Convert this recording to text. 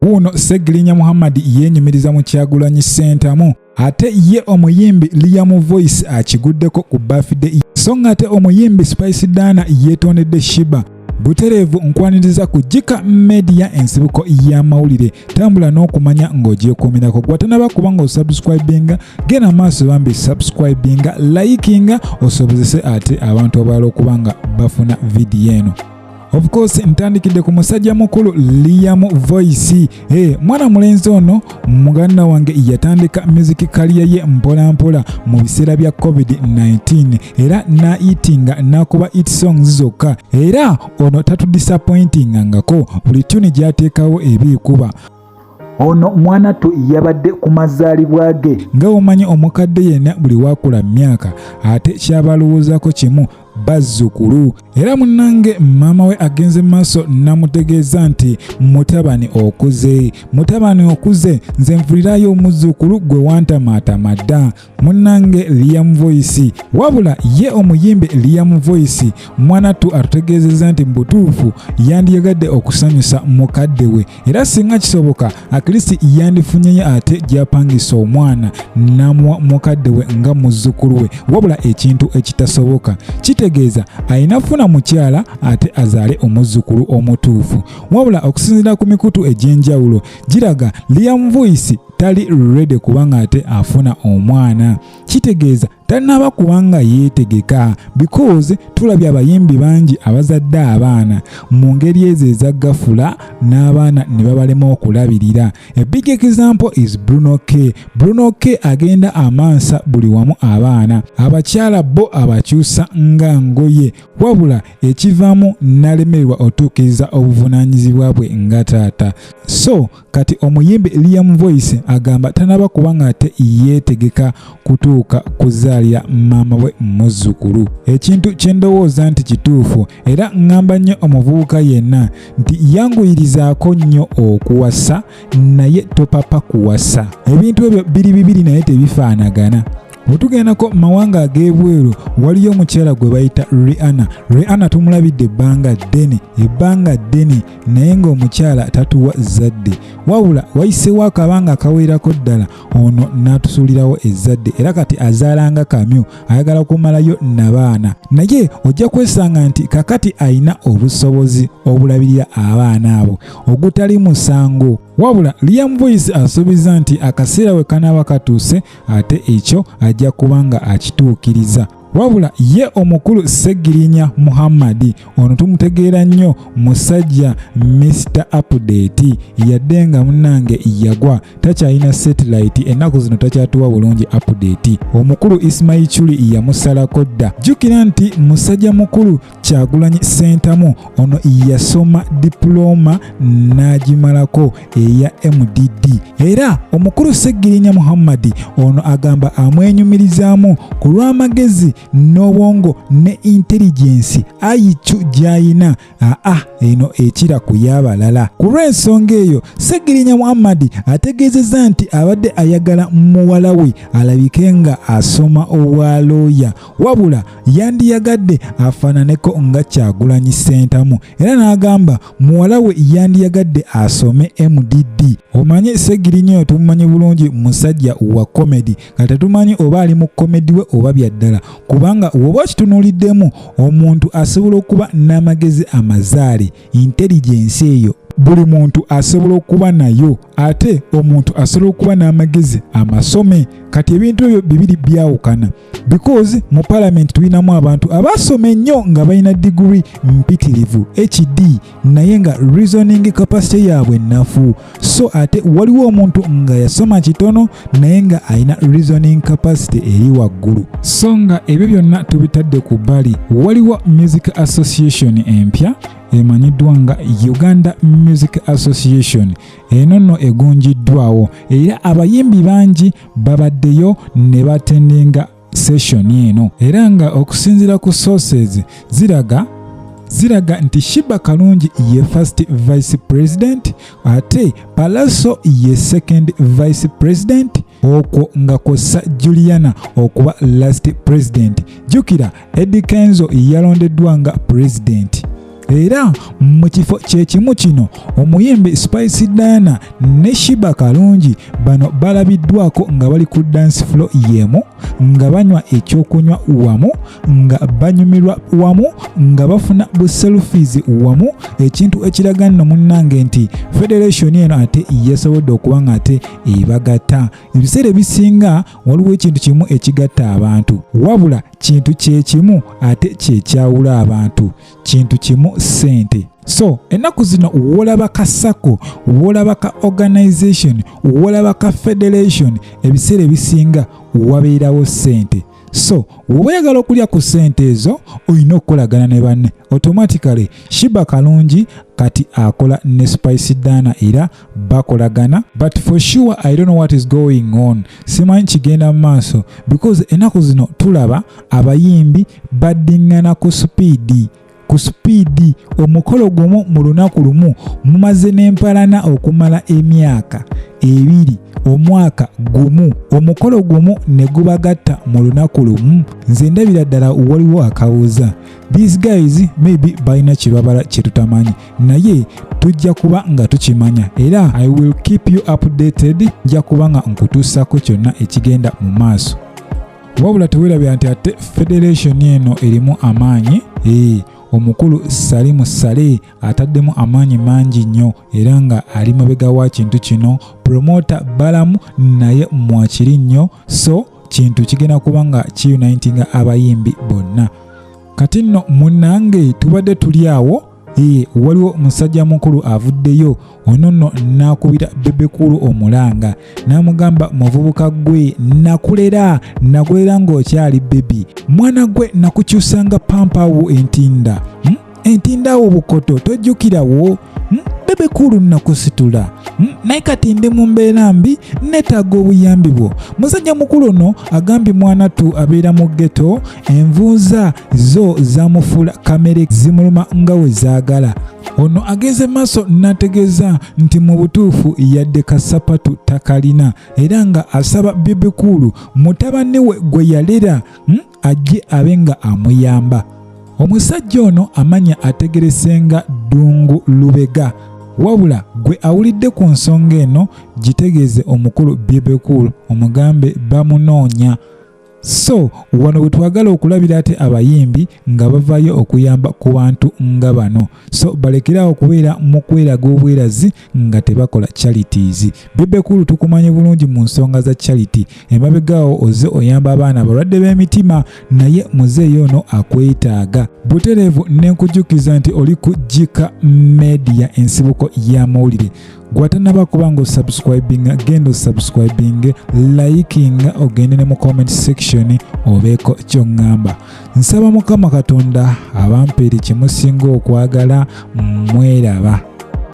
Wuuno Ssegirinya Muhammad yeenyumiriza mu Kyagulanyi Ssentamu, ate ye omuyimbi Liam Voice akiguddeko ku birthday, so ng'ate omuyimbi Spice Diana yeetondedde Sheebah. Butereevu nkwaniriza ku Jika Media, ensibuko y'amawulire. Tambula n'okumanya ng'ogyekuumirako. Gwatanaba kuba ng'osubscribinga, genda maaso bambi, subscribinga, likinga, osobozese ate abantu abalala okuba nga bafuna vidiyo eno. Of course ntandikidde ku musajja mukulu Liam Voice. Hey, mwana mulenzi ono muganda wange yatandika music career ye mpola mpola mu biseera bya COVID-19, era n'ahitinga, n'akuba hit songs zokka, era ono tatudisappointingangako, buli tune gy'ateekawo ebiikuba. Ono mwanattu yabadde ku mazaalibwa ge. Nga omanyi omukadde yenna buli wakula myaka ate kyabalowoozaako kimu, bazzukulu. Era munnange maama we agenze maaso namutegeeza nti, "Mutabani okuze, mutabani okuze, nze nfulirayo omuzzukulu gwe wantamaatama dda." Munnange Liam Voice, wabula ye omuyimbi Liam Voice mwanattu atutegeezezza nti mu butuufu yandiyagadde okusanyusa mukadde we, era singa kisoboka at least yandifunyeyo ate gy'apangisa omwana n'amuwa mukadde we nga muzzukulu we, wabula ekintu ekitasoboka. Kitegeeza ayina funa mukyala ate azaale omuzzukulu omutuufu. Wabula okusinziira ku mikutu egy'enjawulo giraga Liam Voice tali ready kubanga ate afuna omwana, kitegeeza tannaba kubanga yeetegeka, because tulabye abayimbi bangi abazadde abaana mu ngeri ezo eza gafula n'abaana ne babalema okulabirira. A big example is Bruno K. Bruno K agenda amansa buli wamu abaana, abakyala bo abakyusa nga ngoye, wabula ekivaamu n'alemererwa otuukiriza obuvunaanyizibwa bwe nga taata. So kati omuyimbi Liam Voice agamba tanaba kubanga ate yeetegeka kutuuka kuzaalira maama we muzzukulu, ekintu kye ndowooza nti kituufu. Era ŋŋamba nnyo omuvubuka yenna nti yanguyirizaako nnyo okuwasa, naye topapa kuwasa. Ebintu ebyo biri bibiri naye tebifaanagana. Bwe tugendako mu mawanga ag'ebweru, waliyo omukyala gwe bayita Rihanna. Rihanna tumulabidde ebbanga ddene, ebbanga ddene, naye ng'omukyala tatuwa zzadde, wabula wayiseewo akabanga akawerako ddala ono n'atusuulirawo ezzadde, era kati azaalanga kamyu, ayagala kumalayo nabaana. Naye ojja kwesanga nti kakati ayina obusobozi obulabirira abaana abo, ogutali musango. Wabula Liam Voice asuubiza nti akaseera we kanaaba katuuse ate ekyo ajja kuba nga akituukiriza. Wabula ye omukulu Ssegirinya Muhammad ono tumutegeera nnyo, musajja Mr Update, yadde nga munnange yagwa, takyalina satellite ennaku zino, takyatuwa bulungi update. Omukulu Ismail Chuli yamusalako dda. Jjukira nti musajja mukulu Kyagulanyi Ssentamu ono yasoma dipulooma n'agimalako eya MDD, era omukulu Ssegirinya Muhammad ono agamba amwenyumirizaamu ku lw'amagezi n'obwongo ne intelligence IQ gy'ayina, aa eno ekira ku y'abalala. Ku lw'ensonga eyo Ssegirinya Muhammad ategeezezza nti abadde ayagala muwala we alabike nga asoma obwalooya, wabula yandiyagadde afaananeko nga Kyagulanyi Ssentamu, era n'agamba muwala we yandiyagadde asome MDD. Omanyi Ssegirinya oyo tumumanyi bulungi, musajja wa comedy. Kati tetumanyi oba ali mu comedy we oba bya ddala, kubanga woba okitunuuliddemu omuntu asobola okuba n'amagezi amazaale, intelligence eyo buli muntu asobola okuba nayo, ate omuntu asobola okuba n'amagezi amasome. Kati ebintu ebyo bibiri byawukana, because mu parliament tulinamu abantu abasoma ennyo nga balina diguri mpitirivu HD, naye nga reasoning capacity yaabwe nnafu. So ate waliwo omuntu nga yasoma kitono naye nga alina reasoning capacity eri waggulu. So nga ebyo byonna tubitadde ku bbali, waliwo music association empya emanyiddwa nga Uganda Music Association. Eno nno egunjiddwawo, era abayimbi bangi babaddeyo ne batendinga session eno, era nga okusinziira ku sources ziraga nti Sheebah Kalungi ye first vice president, ate Pallaso ye second vice president, okwo nga kwossa Juliana okuba last president. Jjukira Eddy Kenzo yalondeddwa nga president. Era mu kifo kye kimu kino omuyimbi Spice Diana ne Sheebah Kalungi bano balabiddwako nga bali ku dance floor y'emu, nga banywa ekyokunywa wamu, nga banyumirwa wamu, nga bafuna bu selfies wamu, ekintu ekiraga nno munnange nti federation eno ate yasobodde okuba nga ate ebagatta. Ebiseera ebisinga waliwo ekintu kimu ekigatta abantu, wabula kintu kye kimu ate kye kyawula abantu, kintu kimu ssente. So ennaku zino wolaba ka sacco, wolaba ka organization, wolaba ka federation, ebiseera ebisinga wabeerawo ssente. So woba oyagala okulya ku ssente ezo olina okukolagana ne banne. Automatically Sheebah Kalungi kati akola ne Spice Diana era bakolagana, but for sure I don't know what is going on. Simanyi kigenda mu maaso because ennaku zino tulaba abayimbi baddiŋŋana ku sipiidi ku sipiidi, omukolo gumu mu lunaku lumu mumaze n'empalana okumala emyaka 2, omwaka gumu, omukolo gumu ne gubagatta mu lunaku lumu. Nze ndabira ddala waliwo akabuuza. These guys maybe balina kyebabala kye tutamanyi, naye tujja kuba nga tukimanya era I will keep you updated. Nja kuba nga nkutuusaako kyonna ekigenda mu maaso. Wabula teweerabira nti ate federation eno erimu amaanyi. Omukulu Salimu Saleh ataddemu amaanyi mangi nnyo era nga ali mabega wa kintu kino. Promota Balamu naye mwakiri nnyo, so kintu kigenda kuba nga kiunitinga abayimbi bonna. Kati nno munnange tubadde tuli awo, waliwo musajja mukulu avuddeyo ono nno n'akubira Bebe Cool omulanga n'amugamba, muvubuka gwe nakulera, nakulera ng'okyali baby, mwana gwe nakukyusanga pampawo entinda, Entinda awo bukoto tojjukirawo, Bebe Cool nakusitula, Naye kati ndi mu mbeera mbi, neetaaga obuyambi bwo. Musajja mukulu ono agambye mwanattu abeera mu ghetto, envunza zo zamufuula kamere zimuluma nga we zaagala. Ono agenze maaso n'ategeeza nti mu butuufu yadde kasapatu takalina, era nga asaba Bebe Cool mutabani we gwe yalera, ajje abe nga amuyamba. Omusajja ono amanya ategeresenga Ddungu Lubega. Wabula gwe awulidde ku nsonga eno gitegeeze omukulu Bebe Cool, omugambe bamunoonya. So wano we twagala okulabira ate abayimbi nga bavaayo okuyamba ku bantu nga bano, so balekerawo okubeera mu kweraga obwerazi nga tebakola charities. Bebe Cool tukumanyi bulungi mu nsonga za charity, emabegaawo oze oyamba abaana abalwadde b'emitima, naye muzeeyi ono akwetaaga butereevu. Nenkujjukiza nti oli ku Jika Media, ensibuko y'amawulire. Gwatanaba kuba nga osubscribinga, genda osubscribing, likinga, ogende ne mu comment section obeeko kyoŋŋamba. Nsaba Mukama Katonda abampeere kyemusinga okwagala. Mweraba.